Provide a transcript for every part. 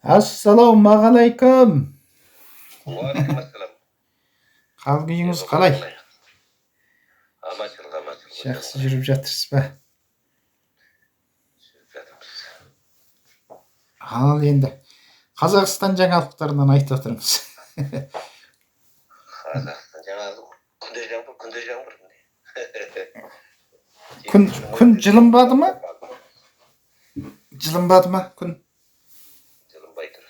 Ассалаумағалейкум. Уағалейкум. Хал күйіңіз қалай? Аманшылық, аманшылық. Жақсы жүріп жатырсыз ба? Жүріп жатырмыз. Ал енді Қазақстан жаңалықтарынан айтып отырыңыз. Қазақстан жаңағы күнде жаңбыр, күнде жаңбыр. Күн жылынбады ма? Жылынбады ма күн? Жылынбай тұр.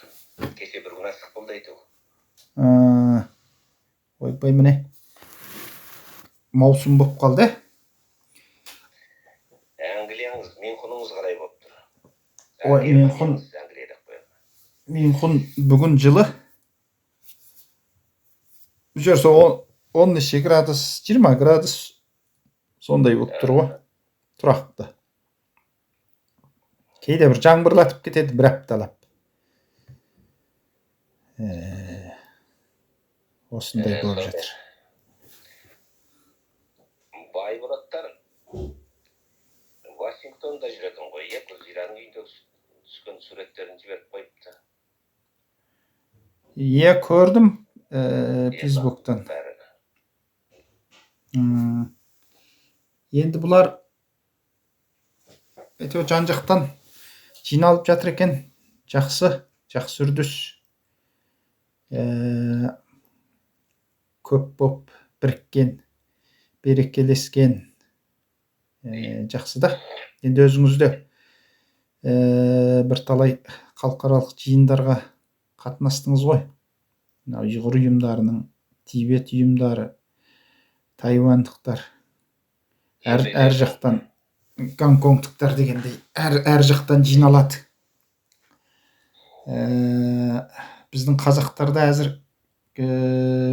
Кеше бір күн ыстық болды әйтеуір. Ойбай, міне, маусым болып қалды. Англияңыз, Мюнхеніңіз қалай болып тұр? Ой, Мюнхен. Англия деп қояйық. Мюнхен бүгін жылы. Бұл жер сол он неше градус, 20 градус сондай болып тұр ғой, тұрақты. Кейде бір жаңбырлатып кетеді бір апталап. Осындай болып жатыр. Байболаттар Вашингтонда жүретін ғой, иә? Гүлзираның үйінде түскен суреттерін жіберіп қойыпты. Иә, көрдім Фейсбуктан. Бәрі. Енді бұлар әйтеуір жан жақтан жиналып жатыр екен. Жақсы, жақсы үрдіс. Көп боп біріккен, берекелескен. Жақсы да. Енді өзіңіз де бірталай халықаралық жиындарға қатынастыңыз ғой. Мынау ұйғыр ұйымдарының, Тибет ұйымдары, тайвандықтар, әр жақтан, гонконгтықтар дегендей, әр жақтан жиналады. Біздің қазақтарда әзір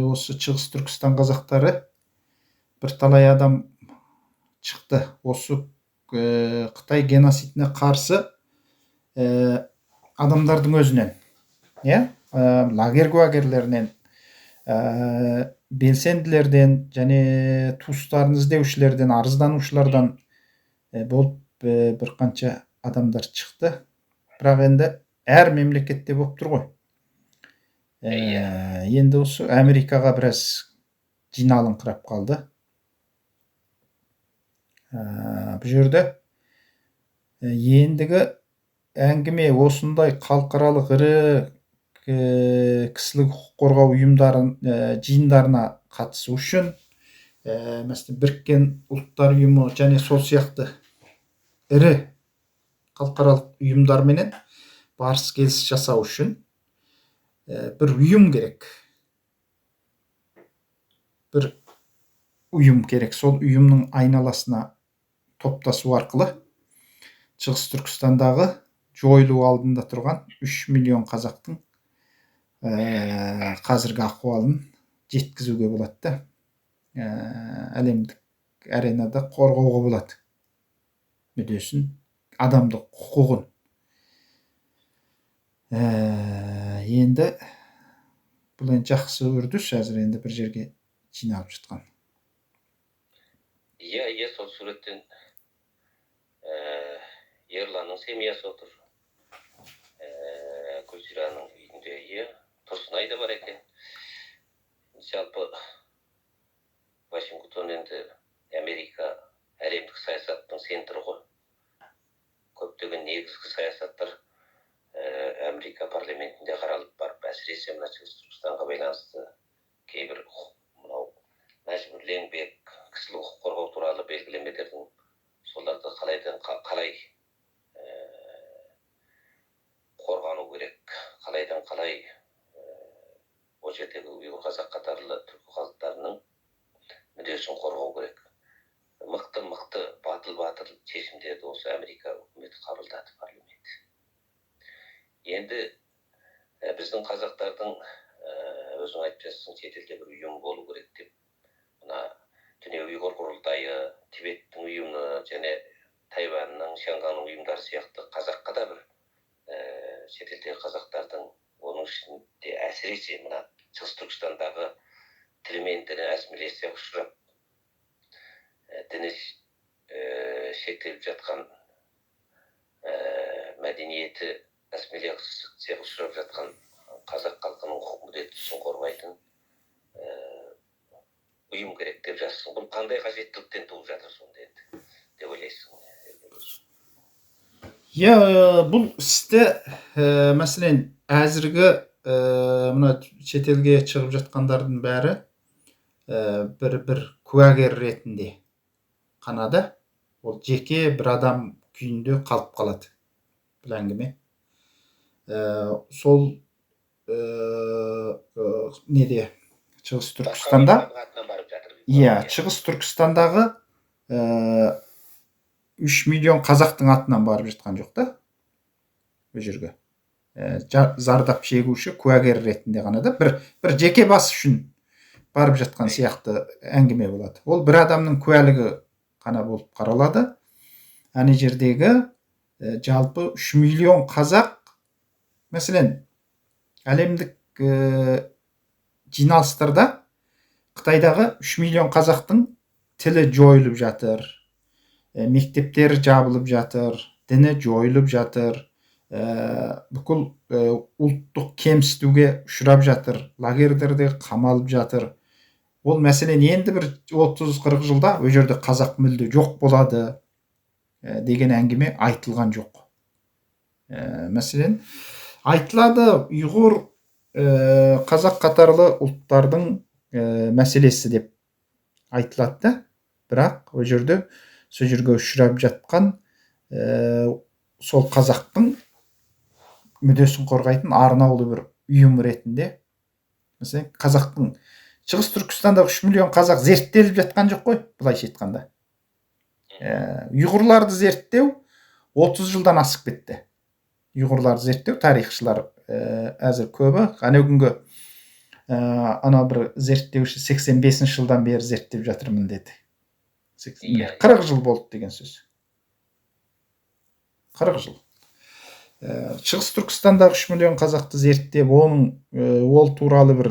осы Шығыс Түркістан қазақтары бірталай адам шықты. Осы Қытай геноцидіне қарсы адамдардың өзінен, иә, лагерь куәгерлерінен, белсенділерден және туыстарын іздеушілерден, арызданушылардан болып бірқанша адамдар шықты. Бірақ енді әр мемлекетте болып тұр ғой. Енді осы Америкаға біраз жиналыңқырап қалды. Бұл жерде ендігі әңгіме осындай халықаралық ірі кісілік құқық қорғау ұйымдарын жиындарына қатысу үшін, мәселен, Біріккен Ұлттар Ұйымы және сол сияқты ірі халықаралық ұйымдарменен барыс келіс жасау үшін бір ұйым керек. Бір ұйым керек. Сол ұйымның айналасына топтасу арқылы Шығыс Түркістандағы жойылу алдында тұрған 3 миллион қазақтың қазіргі ахуалын жеткізуге болады да. Әлемдік аренада қорғауға болады мүддесін, адамдық құқығын. Енді бұл енді жақсы үрдіс, әзір енді бір жерге жиналып жатқан. Иә, иә, сол суреттен Ерланның семьясы отыр. Гүлзираның үйінде, иә, Тұрсынай да бар екен. Жалпы Вашингтон енді Америка әлемдік саясаттың центрі ғой. Көптеген негізгі саясаттар Америка парламентінде қаралып барып, әсіресе мына Шығыс Түркістанға байланысты кейбір мынау мәжбүрлі еңбек, кісілік құқық қорғау туралы белгілемелердің, соларды қалайдан қалай қорғану керек, қалайдан қалай ол жердегі ұйғыр, қазақ қатарлы түркі халықтарының мүддесін қорғау керек. Мықты мықты, батыл батыл шешімдерді осы Америка үкіметі қабылдады, парламент. Енді біздің қазақтардың, өзің айтып жатсың, шетелде бір ұйым болу керек деп, мына Дүние Ұйғыр құрылтайы, Тибеттің ұйымы және Тайваньның, Шанхайның ұйымдары сияқты қазаққа да бір шетелдегі қазақтардың, оның ішінде әсіресе мына Шығыс Түркістандағы тілі мен діні ассимиляцияға ұшырап, діні шектеліп жатқан, мәдениеті Ассимиляцияға ұшырап жатқан қазақ халқының құқық мүддесін қорғайтын ұйым керек деп жазсың. Бұл қандай қажеттіліктен туып жатыр сонда енді деп ойлайсың? Иә, бұл істе, мәселен, әзіргі мына шетелге шығып жатқандардың бәрі бір куәгер ретінде қана да, ол жеке бір адам күйінде қалып қалады бұл әңгіме. Сол неде, Шығыс Түркістанда, иә, Шығыс Түркістандағы 3 миллион қазақтың атынан барып жатқан жоқ та ол жерге. Зардап шегуші куәгер ретінде ғана да, бір жеке бас үшін барып жатқан сияқты әңгіме болады. Ол бір адамның куәлігі ғана болып қаралады. Ана жердегі жалпы 3 миллион қазақ, мәселен, әлемдік жиналыстарда Қытайдағы 3 миллион қазақтың тілі жойылып жатыр, мектептері жабылып жатыр, діні жойылып жатыр, бүкіл ұлттық кемсітуге ұшырап жатыр, лагерьдерде қамалып жатыр. Ол, мәселен, енді бір 30-40 жылда ол жерде қазақ мүлде жоқ болады деген әңгіме айтылған жоқ. Мәселен, айтылады ұйғыр, қазақ қатарлы ұлттардың мәселесі деп айтылады да, бірақ ол жерде сол жерге ұшырап жатқан сол қазақтың мүддесін қорғайтын арнаулы бір ұйым ретінде, мәселен, қазақтың Шығыс Түркістандағы 3 миллион қазақ зерттеліп жатқан жоқ қой, былайша айтқанда. Ұйғырларды зерттеу 30 жылдан асып кетті. Ұйғырларды зерттеу тарихшылар әзір көбі, ана күнгі ана бір зерттеуші 85 жылдан бері зерттеп жатырмын деді. 40 жыл болды деген сөз, 40 жыл. Шығыс Түркістандағы 3 миллион қазақты зерттеп, оның ол туралы бір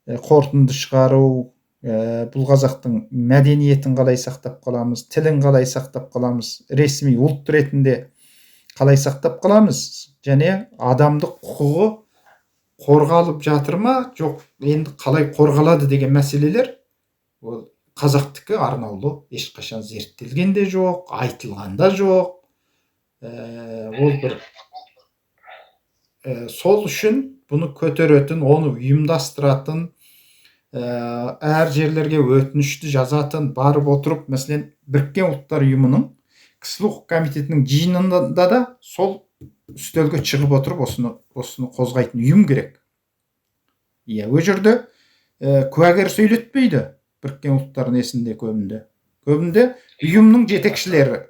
қорытынды шығару, бұл қазақтың мәдениетін қалай сақтап қаламыз, тілін қалай сақтап қаламыз, ресми ұлт ретінде қалай сақтап қаламыз және адамдық құқығы қорғалып жатыр ма, жоқ, енді қалай қорғалады деген мәселелер, ол қазақтікі арнаулы ешқашан зерттелген де жоқ, айтылған да жоқ. Ол бір сол үшін бұны көтеретін, оны ұйымдастыратын, әр жерлерге өтінішті жазатын, барып отырып, мәселен, Біріккен Ұлттар Ұйымының кісілік құқық комитетінің жиынында да сол үстелге шығып отырып осыны қозғайтын ұйым керек. Иә, ол жерде куәгер сөйлетпейді Біріккен Ұлттар несінде. Көбінде ұйымның жетекшілері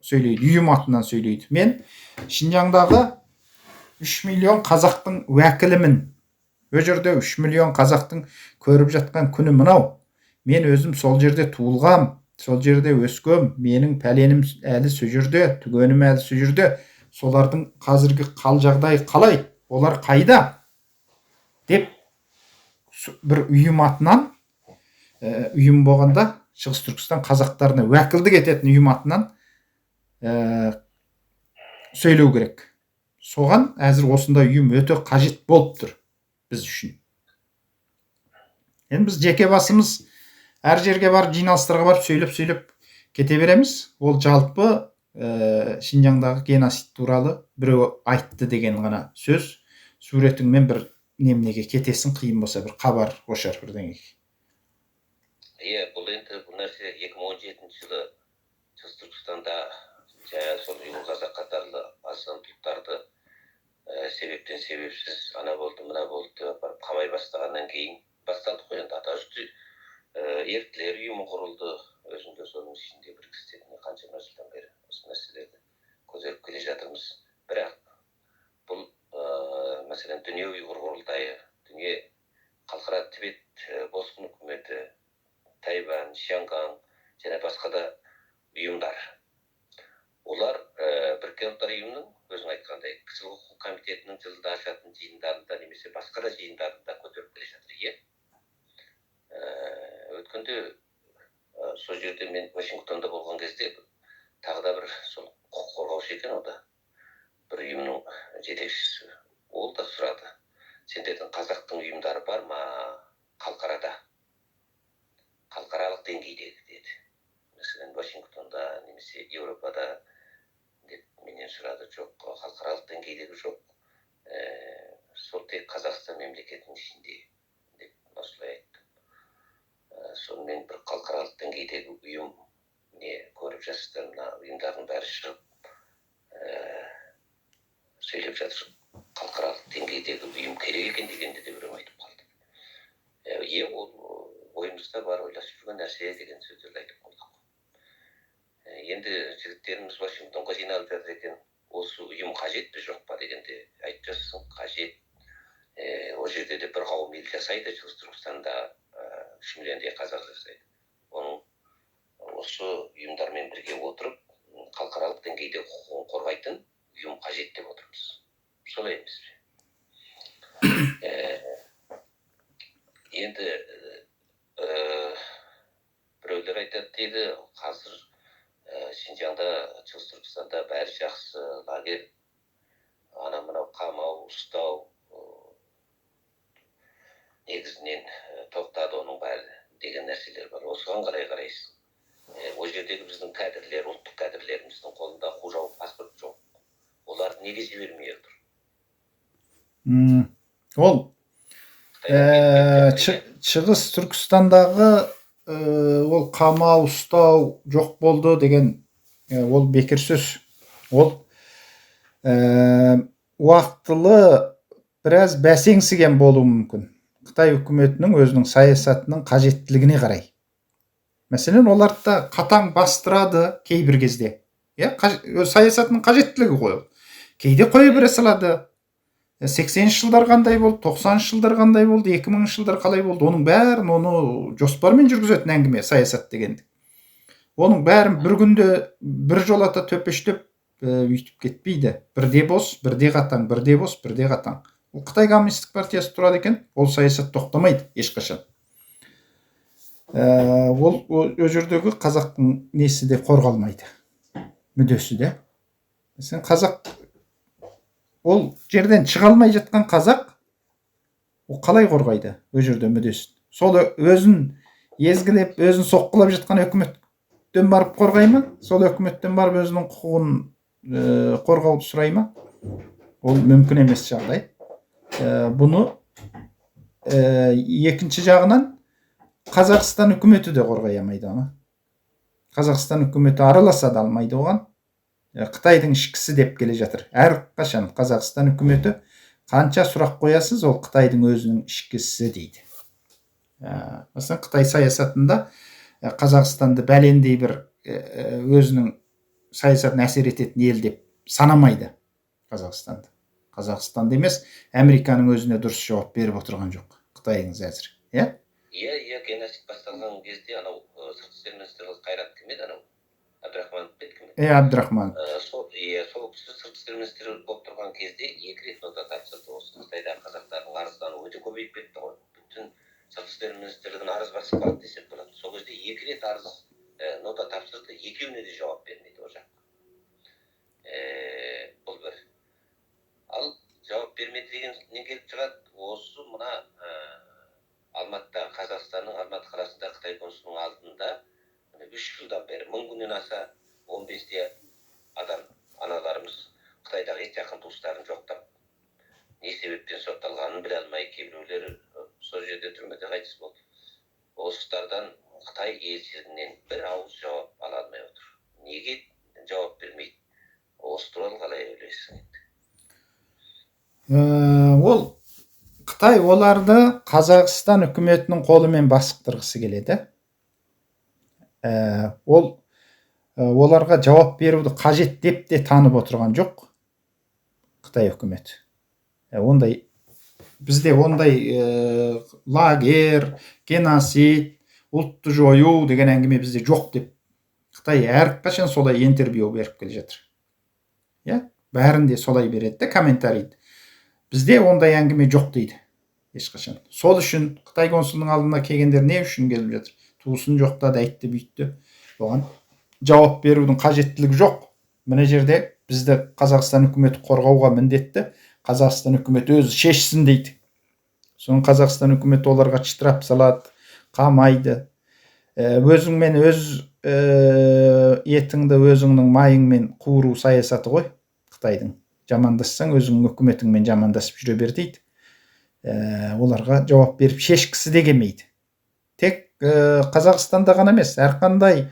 сөйлейді, ұйым атынан сөйлейді. «Мен Шинжаңдағы 3 миллион қазақтың уәкілімін, ол жерде 3 миллион қазақтың көріп жатқан күні мынау, мен өзім сол жерде туылғам, сол жерде өскем, менің пәленім әлі сол жерде, түгенім әлі сол жерде, солардың қазіргі қал жағдайы қалай, олар қайда?» деп бір ұйым атынан, ұйым болғанда Шығыс Түркістан қазақтарына уәкілдік ететін ұйым атынан сөйлеу керек. Соған әзір осындай ұйым өте қажет болып тұр біз үшін. Енді біз жеке басымыз әр жерге барып, жиналыстарға барып, сөйлеп сөйлеп кете береміз. Ол жалпы Шинжаңдағы геноцид туралы біреу айтты деген ғана сөз, суретіңмен бір неменеге кетесің, қиын болса бір хабар ошар бірдеңеге. Иә, бұл енді бұл нәрсе 2017 жылы Шығыс Түркістанда жаңағы сол ұйғыр, қазақ қатарлы аз санды ұлттарды себептен себепсіз ана болды, мына болды деп апарып қамай бастағаннан кейін басталды ғой. Енді Атажұрт еріктілер ұйымы құрылды. Өзім де соның ішінде бір кісі ретінде қаншама жылдан бері осы мәселелерді көтеріп келе жатырмыз. Бірақ бұл мәселен, Дүние Ұйғыр құрылтайы, дүние халықаралық Тибет босқын үкіметі, Тайвань, Шянган және басқа да ұйымдар, олар Біріккен Ұлттар Ұйымының, өзің айтқандай, кісілік құқық комитетінің жылда ашатын жиындарында немесе басқа да жиындарында көтеріп келе жатыр. Иә, өткенде сол жерде мен Вашингтонда болған кезде тағы да бір сол құқық қорғаушы екен, о да. Бір ұйымның жетекшісі, ол да сұрады: сендердің қазақтың ұйымдары бар ма халықарада, халықаралық деңгейдегі деді. Мәселен, Вашингтонда немесе Еуропада деп менен сұрады. Жоқ, халықаралық деңгейдегі жоқ, сол тек Қазақстан мемлекетінің ішінде деп осылай айттым. Сонымен бір халықаралық деңгейдегі ұйым, не көріп жатсыздар, мына ұйымдардың бәрі шығып сөйлеп жатыр, халықаралық деңгейдегі ұйым керек екен дегенді де біреу айтып қалды. Иә, ол ойымызда бар, ойласып жүрген нәрсе деген сөздерді айтып қалдық. Енді жігіттеріміз Вашингтонға жиналып жатыр екен, осы ұйым қажет пе, жоқ па дегенде айтып жатсың, қажет. Ол жерде де бір қауым ел жасайды, Шығыс Түркістанда 3 миллиондай қазақ жасайды. Оның осы ұйымдармен бірге отырып, халықаралық деңгейде құқығын қорғайтын ұйым қажет деп отырмыз, солай емес пе? Енді біреулер айтады дейді, қазір Шинжаңда, Шығыс Түркістанда бәрі жақсы, лагерь, ана мынау қамау, ұстау негізінен тоқтады оның бәрі деген нәрселер бар. Осыған қалай қарайсың? Ол жердегі біздің кадрлер, ұлттық кадрлеріміздің қолында хужау паспорт жоқ, оларды неге жібермей отыр? Ол Қытайдан келіп кетті. Шығыс Түркістандағы ол қамау, ұстау жоқ болды деген, ол бекер сөз. Ол уақытылы біраз бәсеңсіген болуы мүмкін, Қытай үкіметінің өзінің саясатының қажеттілігіне қарай. Мәселен, оларды да қатаң бастырады кейбір кезде, иә, өз саясатының қажеттілігі ғой ол. Кейде қоя бере салады. 80-ші жылдар қандай болды, 90-шы жылдар қандай болды, 2000-жылдар қалай болды, оның бәрін, оны жоспармен жүргізетін әңгіме саясат деген. Оның бәрін бір күнде бір жолата төпештеп, өйтіп кетпейді. Бірде бос, бірде қатаң, бірде бос, бірде қатаң. Ол Қытай коммунистік партиясы тұрады екен, ол саясат тоқтамайды ешқашан. Ол жердегі қазақтың несі де қорғалмайды, мүдесі де. Мәселен, қазақ, ол жерден шыға алмай жатқан қазақ, ол қалай қорғайды ол жерде мүдесін? Сол өзін езгілеп, өзін соққылап жатқан өкіметтен барып қорғай ма? Сол өкіметтен барып өзінің құқығын қорғауды сұрай ма? Ол мүмкін емес жағдай. Бұны екінші жағынан Қазақстан үкіметі де қорғай алмайды оны. Қазақстан үкіметі араласа да алмайды оған. Қытайдың ішкісі деп келе жатыр әрқашан Қазақстан үкіметі. Қанша сұрақ қоясыз, ол Қытайдың өзінің ішкі ісі дейді. Мәселен, Қытай саясатында Қазақстанды бәлендей бір өзінің саясатына әсер ететін ел деп санамайды Қазақстанды. Қазақстанды емес, Американың өзіне дұрыс жауап беріп отырған жоқ Қытайыңыз әзір, иә. Иә, геноцид басталған кезде анау сыртқы істер министрі Қайрат кім еді, анау Әбдірахманов па еді, кім еді? Иә, Әбдірахманов. Сол, иә, сол кісі сыртқы істер министрі болып тұрған кезде екі рет нота тапсырды. Осы Қытайдағы қазақтардың арыздануы өте көбейіп кетті ғой, бүтін сыртқы істер министрлігін арыз басып қалды десек болады. Сол кезде екі рет арыз, нота тапсырды, екеуіне де жауап бермеді ол жақ. Бұл бір. Ал жауап бермеді дегеннен келіп шығады, осы мына Алматыда, Қазақстанның Алматы қаласында Қытай консулының алдында міне 3 жылдан бері 1000 күннен аса 15-те адам, аналарымыз Қытайдағы ет жақын туыстарын жоқтап, не себептен сотталғанын біле алмай, кейбіреулері сол жерде түрмеде қайтыс болды. Осылардан Қытай елшілігінен бір ауыз жауап ала алмай отыр. Неге жауап бермейді? Осы туралы қалай ойлайсың енді? Ол Қытай оларды Қазақстан үкіметінің қолымен басықтырғысы келеді. Ол оларға жауап беруді қажет деп те танып отырған жоқ Қытай үкіметі. Ондай бізде ондай лагерь, геноцид, ұлтты жою деген әңгіме бізде жоқ деп Қытай әрқашан солай интервью беріп келе жатыр, иә, бәрінде солай береді де комментарийді. Бізде ондай әңгіме жоқ дейді ешқашан. Сол үшін Қытай консулының алдына келгендер не үшін келіп жатыр? Туысын жоқтады, әйтті, бүйтті. Оған жауап берудің қажеттілігі жоқ мына жерде. Бізді Қазақстан үкіметі қорғауға міндетті, Қазақстан үкіметі өзі шешсін дейді. Соны Қазақстан үкіметі оларға штраф салады, қамайды. Өзіңмен өз етіңді өзіңнің майыңмен қуыру саясаты ғой Қытайдың. Жамандассаң, өзіңнің үкіметіңмен жамандасып жүре бер дейді. Оларға жауап беріп шешкісі де келмейді. Тек Қазақстанда ғана емес, әрқандай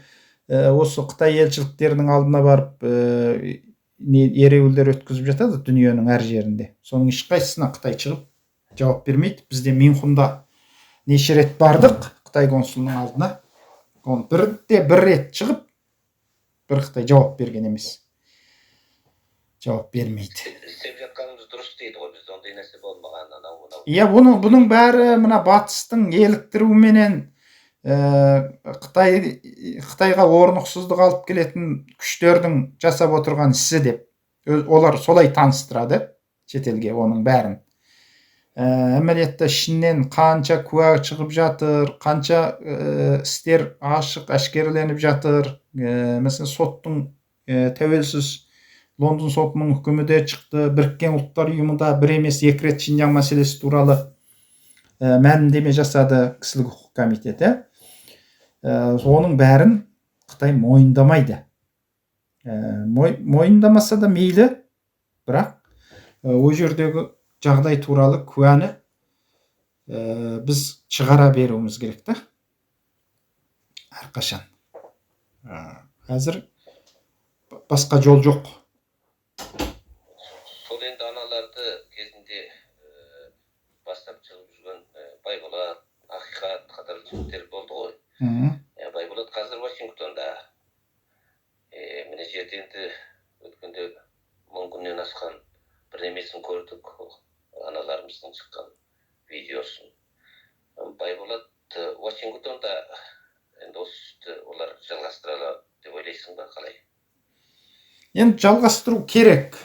осы Қытай елшіліктерінің алдына барып ереуілдер өткізіп жатады дүниенің әр жерінде. Соның ешқайсысына Қытай шығып жауап бермейді. Бізде Минхунда неше рет бардық Қытай консулының алдына. Оны бірде бір рет шығып, бір Қытай жауап берген емес. Жауап бермейді. Істеп жатқанымыз дұрыс дейді ғой, бізде ондай нәрсе болмаған, анау мынау. Иә, бұның бәрі мына батыстың еліктіруіменен Қытайға орнықсыздық алып келетін күштердің жасап отырған ісі деп олар солай таныстырады шетелге оның бәрін. Әмәлиятта ішінен қанша куә шығып жатыр, қанша істер ашық әшкереленіп жатыр. Мәселен, соттың тәуелсіз Лондон сотының үкімі де шықты. Біріккен Ұлттар Ұйымы да бір емес, екі рет Шинжаң мәселесі туралы мәлімдеме жасады кісілік құқық комитеті. Оның бәрін Қытай мойындамайды. Мойындамаса да мейлі, бірақ ол жердегі жағдай туралы куәні біз шығара беруіміз керек та әрқашан. Қазір басқа жол жоқ. Сол енді аналарды кезінде бастап шығып жүрген Байболат, Ақиқат қатарлы жігіттер болды ғой. Байболат қазір Вашингтонда. Міне жерде енді өткенде 1000 күннен асқан бірдемесін көрдік, аналарымыздың шыққан видеосын. Байболат Вашингтонда енді осы істі олар жалғастыра алады деп ойлайсың ба, қалай? Енді жалғастыру керек.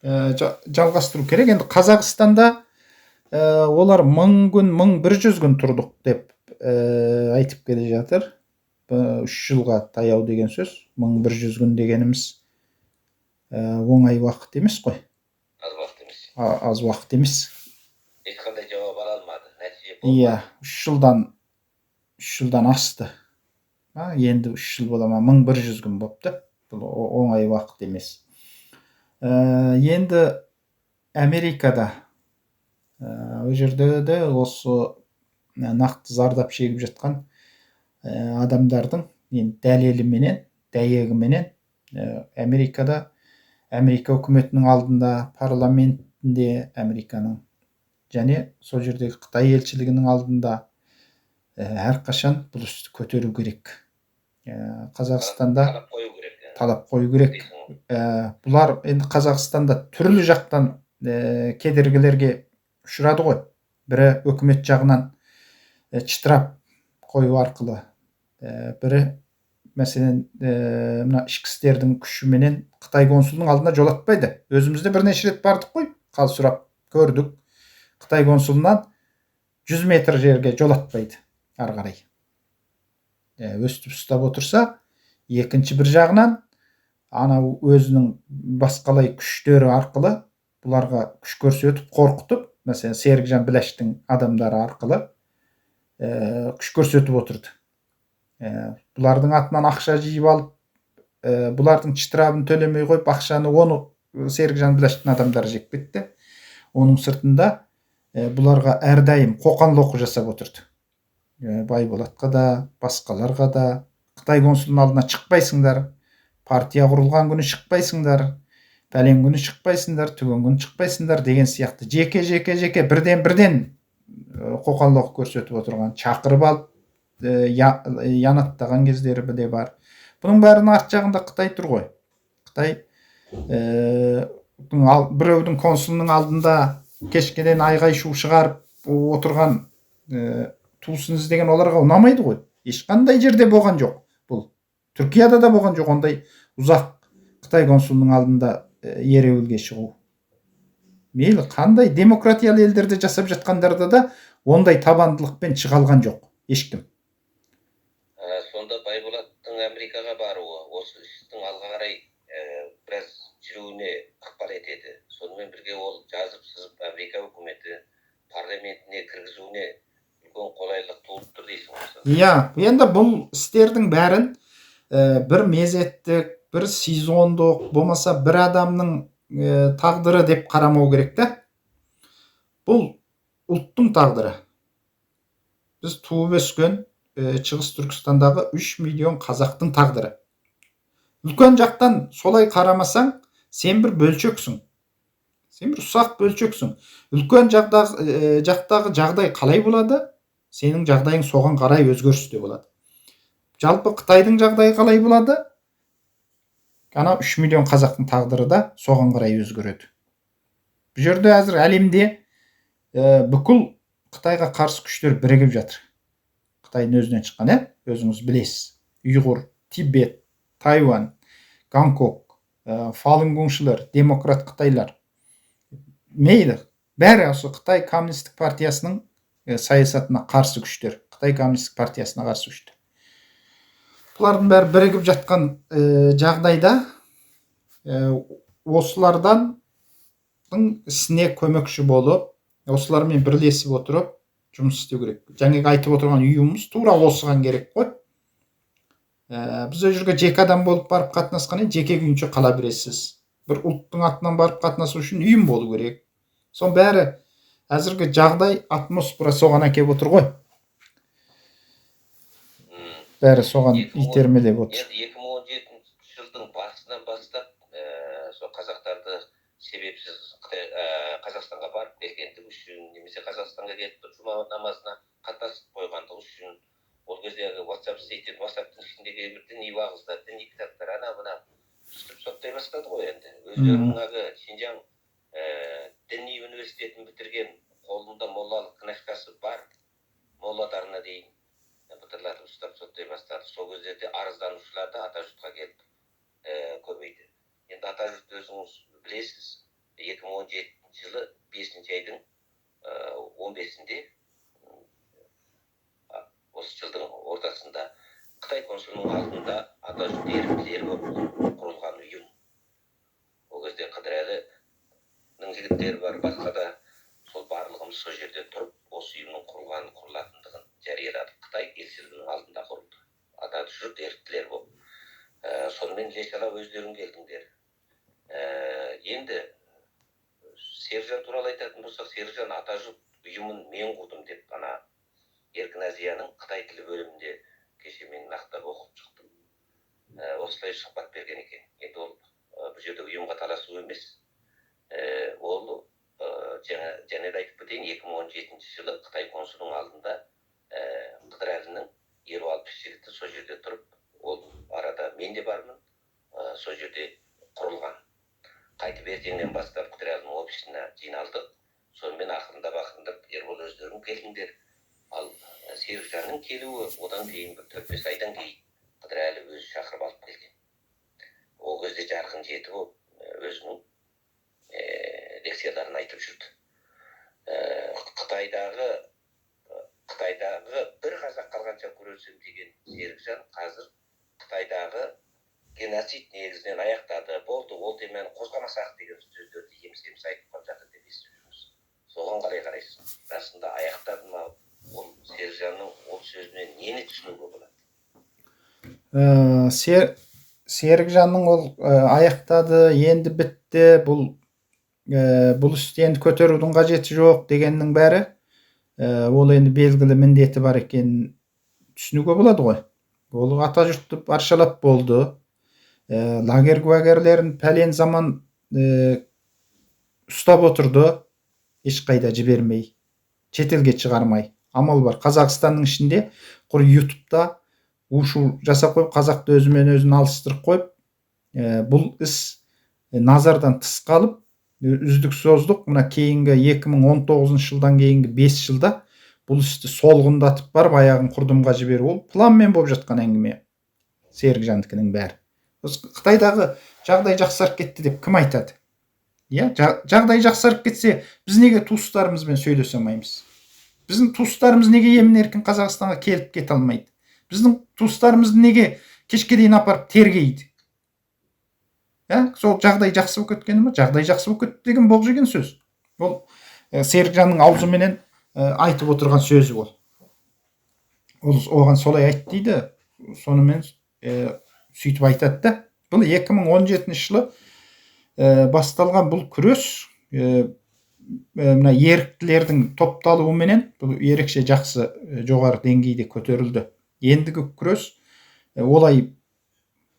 Жалғастыру керек. Енді Қазақстанда олар 1000 күн, 1100 күн тұрдық деп айтып келе жатыр. 3 жылға таяу деген сөз. 1100 күн дегеніміз оңай уақыт емес қой. Аз уақыт емес. Аз уақыт емес. Ешқандай жауап ала алмады. Нәтиже болмады. Иә, 3 жылдан асты. Енді 3 жыл бола ма? 1100 күн бопты. Бұл оңай уақыт емес. Енді Америкада ол жерде де осы нақты зардап шегіп жатқан адамдардың енді дәлеліменен, дәйегіменен Америкада, Америка үкіметінің алдында, парламентінде Американың және сол жердегі Қытай елшілігінің алдында әрқашан бұл істі көтеру керек. Қазақстанда талап қою керек. Талап қою керек. Бұлар енді Қазақстанда түрлі жақтан кедергілерге ұшырады ғой. Бірі үкімет жағынан штраф қою арқылы, бірі мәселен мына ішкі істердің күшіменен Қытай консулының алдына жолатпайды. Өзіміз де бірнеше рет бардық қой, хал сұрап көрдік. Қытай консулынан 100 метр жерге жолатпайды ары қарай. Өстіп ұстап отырса, екінші бір жағынан анау өзінің басқалай күштері арқылы бұларға күш көрсетіп, қорқытып, мәселен Серікжан Біләштің адамдары арқылы күш көрсетіп отырды. Бұлардың атынан ақша жиып алып, бұлардың штрафын төлемей қойып, ақшаны оны Серікжан Біләштің адамдары жеп кетті. Оның сыртында бұларға әрдайым қоқан-лоқы жасап отырды. Байболатқа да, басқаларға да, Қытай консулының алдына шықпайсыңдар, партия құрылған күні шықпайсыңдар, пәлен күні шықпайсыңдар, түген күні шықпайсыңдар деген сияқты жеке-жеке-жеке бірден-бірден қоқан-лоқы көрсетіп отырған, шақырып алып янаттаған кездері де бар. Бұның бәрінің арт жағында Қытай тұр ғой. Қытай біреудің консулының алдында кешкеден айғай шу шығарып отырған туысын іздеген оларға ұнамайды ғой. Ешқандай жерде болған жоқ бұл. Түркияда да болған жоқ ондай ұзақ Қытай консулының алдында ереуілге шығу. Мейлі қандай демократиялы елдерде жасап жатқандарда да ондай табандылықпен шыға алған жоқ ешкім. Сонда Байболаттың Америкаға баруы осы істің алға қарай біраз жүруіне ықпал етеді. Сонымен бірге ол жазып сызып Америка үкіметі парламентіне кіргізуіне үлкен қолайлылық туып тұр дейсің ғой сонда. Иә, енді бұл істердің бәрін бір мезеттік, бір сезондық, болмаса бір адамның тағдыры деп қарамау керек та. Бұл ұлттың тағдыры. Біз туып өскен Шығыс Түркістандағы 3 миллион қазақтың тағдыры. Үлкен жақтан солай қарамасаң, сен бір бөлшексің. Сен бір ұсақ бөлшексің. Үлкен жақтағы жағдай қалай болады? Сенің жағдайың соған қарай өзгерісте болады. Жалпы Қытайдың жағдайы қалай болады? Ана 3 миллион қазақтың тағдыры да соған қарай өзгереді. Бұл жерде әзір әлемде бүкіл Қытайға қарсы күштер бірігіп жатыр. Қытайдың өзінен шыққан, иә? Өзіңіз білесіз. Ұйғыр, Тибет, Тайвань, Гонконг, фалунгуншылар, демократ қытайлар. Мейлі, бәрі осы Қытай коммунистік партиясының саясатына қарсы күштер. Қытай коммунистік партиясына қарсы күштер. Бұлардың бәрі бірігіп жатқан жағдайда осылардан ісіне көмекші болып, осылармен бірлесіп отырып жұмыс істеу керек. Жаңағы айтып отырған ұйымымыз тура осыған керек қой. Біз ол жерге жеке адам болып барып қатынасқаннан жеке күйінше қала бересіз. Бір ұлттың атынан барып қатынасу үшін ұйым болу керек. Соның бәрі әзіргі жағдай, атмосфера соған әкеліп отыр ғой. Бәрі соған итермелеп отыр. Енді 2017 жылдың басынан бастап сол қазақтарды себепсіз Қытай, Қазақстанға барып келгендігі үшін немесе Қазақстанға келіп бір жұма намазына қатынасып қойғандығы үшін, ол кездегі WhatsApp істейтін, WhatsAppтың ішіндегі бір діни уағыздар, діни кітаптар, ана мына сөйтіп соттай бастады ғой енді. Өздерінің әлгі Шинжаң діни университетін бітірген, қолында моллалық книжкасы бар молладарына дейін бытырлатып ұстап соттай бастады. Сол кездерде арызданушылар да Атажұртқа келіп көбейді. Енді Атажұрт, өзіңіз білесіз, 2017 жылы 5-айдың 15-інде, осы жылдың ортасында Қытай консулының алдында Атажұрт еріктілері болып құрылған ұйым. Ол кезде Қыдырәлінің жігіттері бар, басқа да, сол барлығымыз сол жерде тұрып, осы ұйымның құрылғанын, құрылатындығын жарияладық. Қытай елшілігінің алдында құрылды Атажұрт еріктілер болып. Сонымен іле шала өздерің келдіңдер. Енді Сержан туралы айтатын болсақ, Сержан Атажұрт ұйымын мен құрдым деп ана Еркін Азияның қытай тілі бөлімінде кеше мен нақтылап оқып шықтым. Осылай сұхбат берген екен. Енді ол бұл жерде ұйымға таласу емес. Ол және де айтып кетейін, 2017 жылы Қытай консулының алдында Қыдырәлінің 50-60 жігіті сол жерде тұрып, ол арада мен де бармын, сол жерде құрылған. Қайтып ертеңнен бастап Қыдырәлінің офисіне жиналдық. Сонымен ақырындап ақырындап Ербол өздерің келдіңдер. Ал Серікжанның келуі одан кейін бір 4-5 айдан кейін Қыдырәлі өзі шақырып алып келген. Ол кезде жарқын жеті болып өзінің лекцияларын айтып жүрді. Қытайдағы бір қазақ қалғанша күресем деген Серікжан қазір Қытайдағы геноцид негізінен аяқтады, болды, ол теманы қозғамасақ деген сөздерді еміс еміс айтып қалып жатыр деп естіп жүрміз. Соған қалай қарайсыз? Расында аяқтады ма? Ол Серікжанның ол сөзінен нені түсінуге болады? Серікжанның ол аяқтады, енді бітті, бұл істі енді көтерудің қажеті жоқ дегеннің бәрі ол енді белгілі міндеті бар екенін түсінуге болады ғой. Ол атажұртты паршалап болды. Лагерь куәгерлерін пәлен заман ұстап отырды, ешқайда жібермей, шетелге шығармай. Амал бар. Қазақстанның ішінде құр ютубта у-шу жасап қойып, қазақты өзімен өзін алыстырып қойып, бұл іс назардан тыс қалып, үздік создық мына кейінгі 2019 жылдан кейінгі 5 жылда бұл істі солғындатып барып аяғын құрдымға жіберу, ол планмен болып жатқан әңгіме. Серікжандікінің бәрі. Қытайдағы жағдай жақсарып кетті деп кім айтады? Иә, жағдай жақсарып кетсе, біз неге туыстарымызбен сөйлесе алмаймыз? Біздің туыстарымыз неге емін еркін Қазақстанға келіп кете алмайды? Біздің туыстарымызды неге кешке дейін апарып тергейді? Сол жағдай жақсы болып кеткені ма? Жағдай жақсы болып кетті деген боқ жеген сөз. Ол Серікжанның аузыменен айтып отырған сөзі ол. Ол оған солай айт дейді, сонымен сөйтіп айтады да. Бұл 2017 жылы басталған бұл күрес мына еріктілердің топталуыменен бұл ерекше жақсы, жоғары деңгейде көтерілді. Ендігі күрес олай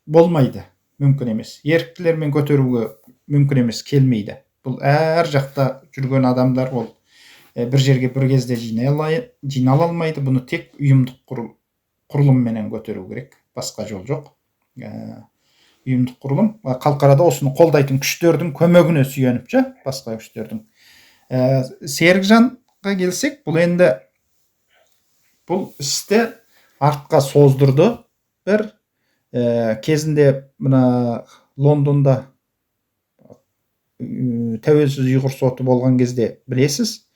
болмайды, мүмкін емес. Еріктілермен көтеруге мүмкін емес, келмейді. Бұл әр жақта жүрген адамдар ол бір жерге бір кезде жинала алмайды. Бұны тек ұйымдық құрылымменен көтеру керек, басқа жол жоқ. Ұйымдық құрылым, халықарада осыны қолдайтын күштердің көмегіне сүйеніп ше, басқа күштердің. Серікжанға келсек, бұл енді бұл істі артқа создырды. Бір кезінде мына Лондонда тәуелсіз ұйғыр соты болған кезде, білесіз,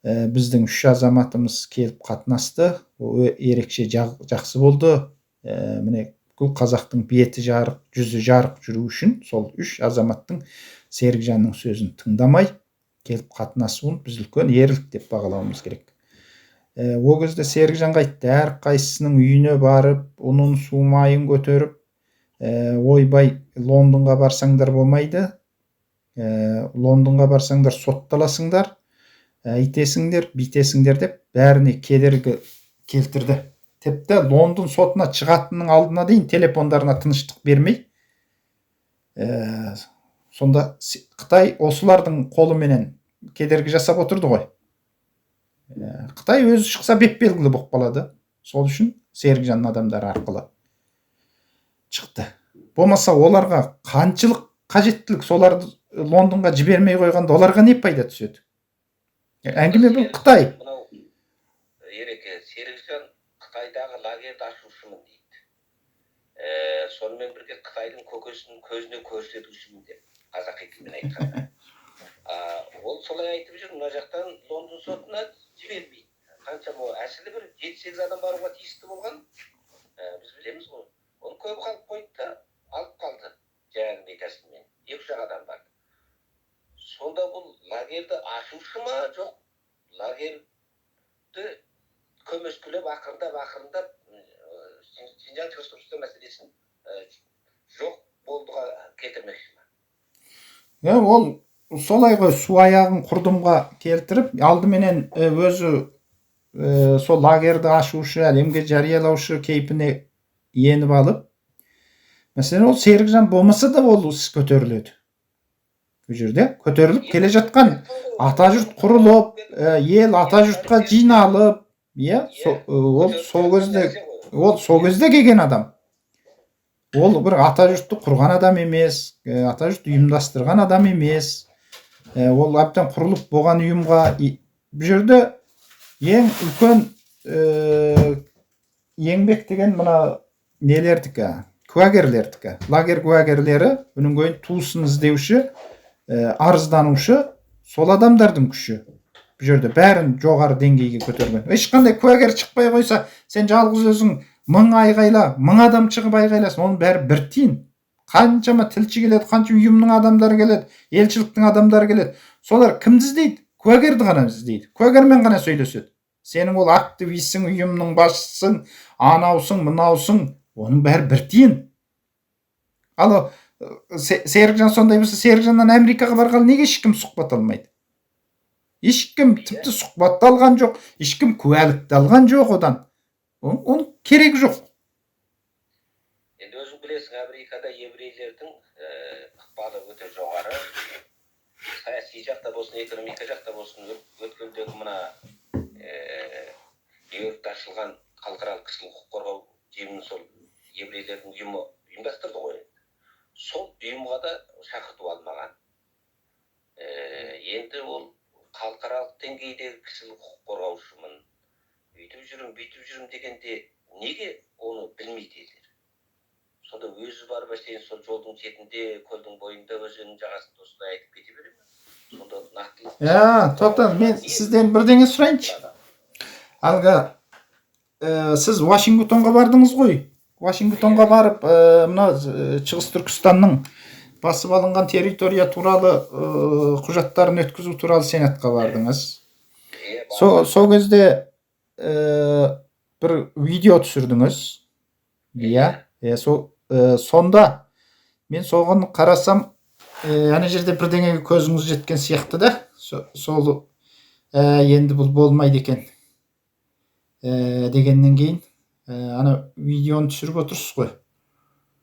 біздің үш азаматымыз келіп қатынасты. Ол ерекше жақсы болды. Міне, бүкіл қазақтың беті жарық, жүзі жарық жүру үшін сол үш азаматтың Серікжанның сөзін тыңдамай келіп қатынасуын біз үлкен ерлік деп бағалауымыз керек. Ол кезде Серікжанға айтты, әрқайсысының үйіне барып, ұнын, су, майын көтеріп, ойбай, Лондонға барсаңдар болмайды, Лондонға барсаңдар сотталасыңдар, әйтесіңдер, бүйтесіңдер деп бәріне кедергі келтірді. Тіпті Лондон сотына шығатынның алдына дейін телефондарына тыныштық бермей, сонда Қытай осылардың қолыменен кедергі жасап отырды ғой. Қытай өзі шықса беп белгілі болып қалады. Сол үшін Серікжанның адамдары арқылы шықты. Болмаса оларға қаншылық қажеттілік, соларды Лондонға жібермей қойғанда оларға не пайда түседі? Әңгіме бұл Қытай. Мынау Ереке, Серікжан Қытайдағы лагерьді ашушымын дейді. Сонымен бірге Қытайдың көкесінің көзіне көрсетушімін деп, қазақи тілмен айтқанда. Ол солай айтып жүр, мына жақтан Лондон сотына жібермейді. Қаншама әсілі бір 7-8 адам баруға тиісті болған. Біз білеміз ғой. Оны көп қалып қойды да, алып қалды жаңағындай тәсілмен. 2-3 адам барды. Сонда бұл лагерьді ашушы ма, жоқ лагерьді көмескілеп, ақырындап ақырындап Шинжаң, Шығыс Түркістан мәселесін жоқ болдыға келтірмекші ма? Ол солай ғой, су аяғын құрдымға келтіріп, алдыменен өзі сол лагерьді ашушы, әлемге жариялаушы кейпіне еніп алып, мәселен, ол Серікжан болмаса да ол іс көтеріледі. Бұл жерде көтеріліп келе жатқан атажұрт құрылып, ел атажұртқа жиналып, иә, ол сол кезде, ол сол кезде келген адам. Ол бір атажұртты құрған адам емес, атажұрт ұйымдастырған адам емес. Ол әбден құрылып болған ұйымға бұл жерде ең үлкен еңбек деген мына нелердікі, куәгерлердікі. Лагерь куәгерлері, бұның кейін туысын іздеуші, арызданушы сол адамдардың күші. Бұл жерде бәрін жоғары деңгейге көтерген. Ешқандай куәгер шықпай қойса, сен жалғыз өзің мың айғайла, мың адам шығып айғайласын, оның бәрі бір тиын. Қаншама тілші келеді, қанша ұйымның адамдары келеді, елшіліктің адамдары келеді. Солар кімді іздейді? Куәгерді ғана іздейді. Куәгермен ғана сөйлеседі. Сенің ол активистсің, ұйымның басшысың, анаусың, мынаусың, оның бәрі бір тиын. Ал Серікжан сондай болса, Серікжаннан Америкаға барғалы неге ешкім сұхбат алмайды? Ешкім тіпті сұхбат та алған жоқ, ешкім куәлік те алған жоқ одан. Оның керегі жоқ. Енді өзің білесің, Америкада еврейлердің ықпалы өте жоғары. Саяси жақта болсын, экономика жақта болсын, өткендегі мына Нью-Йоркта ашылған халықаралық кісілік құқық қорғау жиынын сол еврейлердің ұйымы ұйымдастырды ғой. Сол ұйымға да шақырту алмаған. Енді ол халықаралық деңгейдегі кісілік құқық қорғаушымын, өйтіп жүрмін, бүйтіп жүрмін дегенде неге оны білмейді елдер? Сонда өзі барып әшейін сол жолдың шетінде, көлдің бойында, өзеннің жағасында осылай айтып кете бере ме? Сонда нақтылық. Я, тоқта, мен сізден бірдеңе сұрайыншы. Әлгі сіз Вашингтонға бардыңыз ғой. Вашингтонға барып, мына Шығыс Түркістанның Басып алынған территория туралы құжаттарын өткізу туралы сенатқа бардыңыз. Иә. Сол кезде бір видео түсірдіңіз. Иә, сол сонда мен соған қарасам, ана жерде бірдеңеге көзіңіз жеткен сияқты да. Сол енді бұл болмайды екен дегеннен кейін ана видеоны түсіріп отырсыз ғой.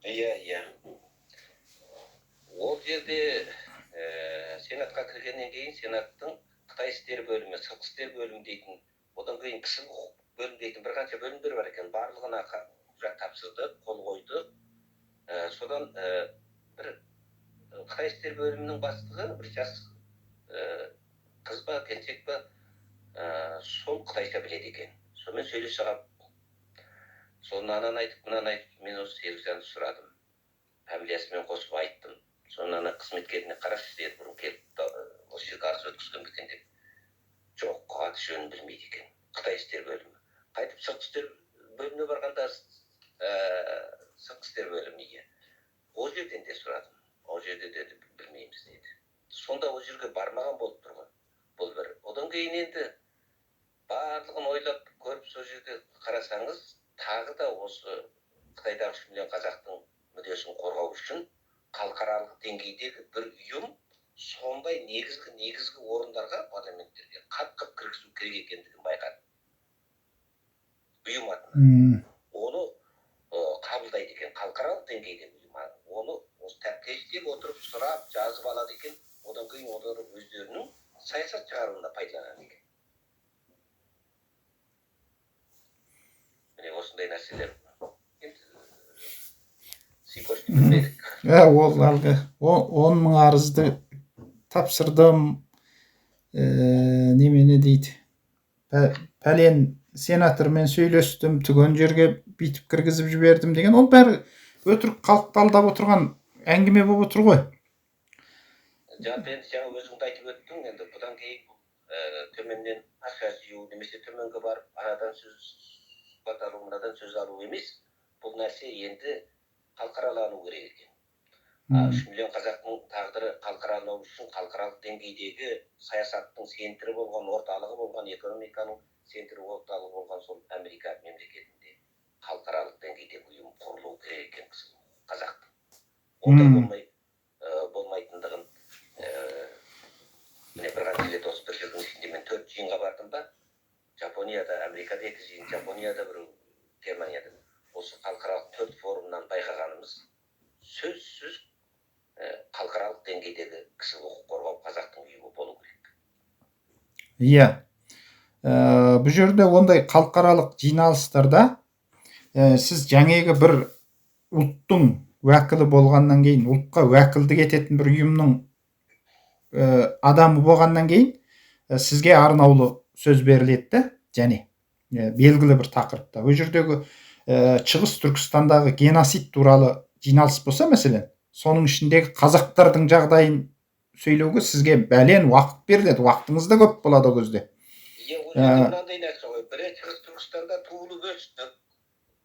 Иә, ол жерде сенатқа кіргеннен кейін сенаттың қытай істері бөлімі, сыртқы істер бөлімі дейтін, одан кейін кісілік құқық бөлімі дейтін бірқанша бөлімдер бар екен. Барлығына құжат тапсырдық, қол қойдық. Содан бір қытай істер бөлімінің бастығы, бір жас қыз ба, келіншек па, сол қытайша біледі екен. Сонымен сөйлесе қалып, соны ананы айтып, мынаны айтып, мен осы Серікжанды сұрадым, фамилиясымен қосып айттым. Соны ана қызметкеріне: «Қарашы, деді, бұрын келіп осы жерге арыз өткізген бе екен?» – деп. Жоқ, аты жөнін білмейді екен қытай істер бөлімі. Қайтып сыртқы істер бөліміне барғанда, сыртқы істер бөлімі, иә, ол жерден де сұрадым. Ол жерде де білмейміз деді. Сонда ол жерге бармаған болып тұр ғой бұл бір. Одан кейін енді барлығын ойлап көріп, сол жерде қарасаңыз, тағы да осы Қытайдағы 3 миллион қазақтың мүддесін қорғау үшін халықаралық деңгейдегі бір ұйым, сондай негізгі орындарға, парламенттерге қат қып кіргізу керек екендігін байқадым ұйым атынан. Оны қабылдайды екен халықаралық деңгейдегі ұйым, оны осы тәптіштеп отырып, сұрап, жазып алады екен. Одан кейін олар өздерінің саясат шығаруына пайдаланады екен. Міне, осындай нәрселер енді Сикорский білмедік. Ә, ол әлгі 10 000 арызды тапсырдым, немене дейді, пәлен сенатормен сөйлестім, түген жерге бүйтіп кіргізіп жібердім деген, ол бәрі өтірік, халықты алдап отырған әңгіме болып отыр ғой. Жалпы енді жаңа өзің де айтып өттің, енді бұдан кейін төменнен ақша жию немесе төменге барып анадан сөз, сұхбат алу, мынадан сөз алу емес, бұл нәрсе енді халықаралану керек екен. 3 миллион қазақтың тағдыры халықаралану үшін халықаралық деңгейдегі саясаттың центрі болған, орталығы болған, экономиканың центрі, орталығы болған сол Америка мемлекетінде халықаралық деңгейдегі ұйым құрылу керек екен қазақтың. Ондай болмай болмайтындығын міне, бірқанша рет осы бір жылдың ішінде мен төрт жиынға бардым ба: Жапонияда, Америкада екі жиын, Жапонияда бір, Германияда. Осы халықаралық төрт форумнан байқағанымыз, сөзсіз халықаралық деңгейдегі кісілік құқық қорғау қазақтың ұйымы болу керек. Иә, бұл жерде ондай халықаралық жиналыстарда сіз жаңағы бір ұлттың уәкілі болғаннан кейін, ұлтқа уәкілдік ететін бір ұйымның адамы болғаннан кейін, сізге арнаулы сөз беріледі да, және белгілі бір тақырыпта. Ол жердегі Шығыс Түркістандағы геноцид туралы жиналыс болса, мәселен, соның ішіндегі қазақтардың жағдайын сөйлеуге сізге бәлен уақыт беріледі, уақытыңыз да көп болады ол кезде. Иә, ол жерде мынандай нәрсе ғой: бірі, Шығыс Түркістанда туылып өстік,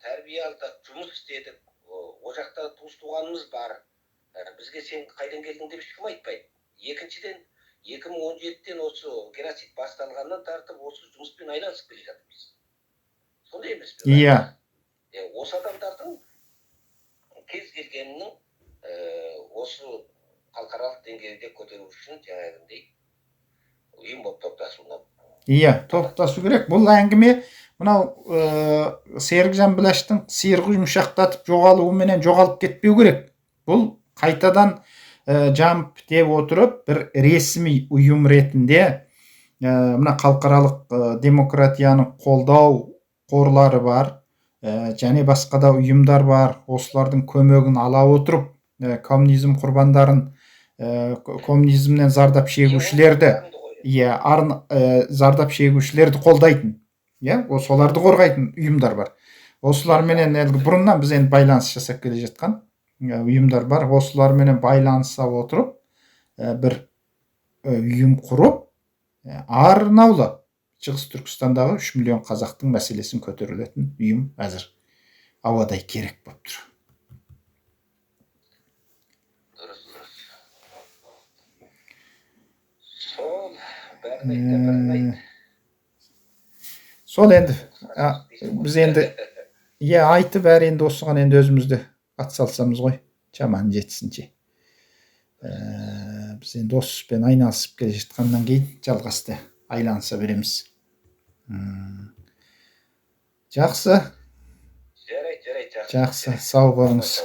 тәрбие алдық, жұмыс істедік, ол жақта туыс туғанымыз бар. Бізге «Сен қайдан келдің?» деп ешкім айтпайды. Екіншіден, 2017-ден, осы геноцид басталғаннан тартып, осы жұмыспен айналысып келе жатырмыз, сондай емес пе? Иә. Осы адамдардың кез келгенінің осы халықаралық деңгейде көтеру үшін жаңағындай ұйым болып топтасуына. Иә, топтасу керек. Бұл әңгіме мынау Серікжан Біләштің сиыр құйымшақтатып жоғалуыменен жоғалып кетпеу керек. Бұл қайтадан жан бітеп отырып, бір ресми ұйым ретінде мына халықаралық демократияны қолдау қорлары бар және басқа да ұйымдар бар, осылардың көмегін ала отырып, коммунизм құрбандарын, коммунизмнен зардап шегушілерді, иә, зардап шегушілерді қолдайтын, иә, соларды қорғайтын ұйымдар бар. Осыларменен әлгі бұрыннан біз енді байланыс жасап келе жатқан ұйымдар бар. Осыларменен байланыса отырып, бір ұйым құрып, арнаулы Шығыс Түркістандағы 3 миллион қазақтың мәселесін көтерілетін ұйым әзір ауадай керек болып тұр. Дұрыс. Бәрін айт та, бәрін айт. Сол енді біз енді, иә, айтып, әрі енді осыған енді өзіміз де атсалысамыз ғой шаманың жетісінше. Біз енді осы іспен айналысып келе жатқаннан кейін жалғасты айланыса береміз. Жақсы. Жарайды, жарайды, жақсы. Жақсы, сау болыңыз.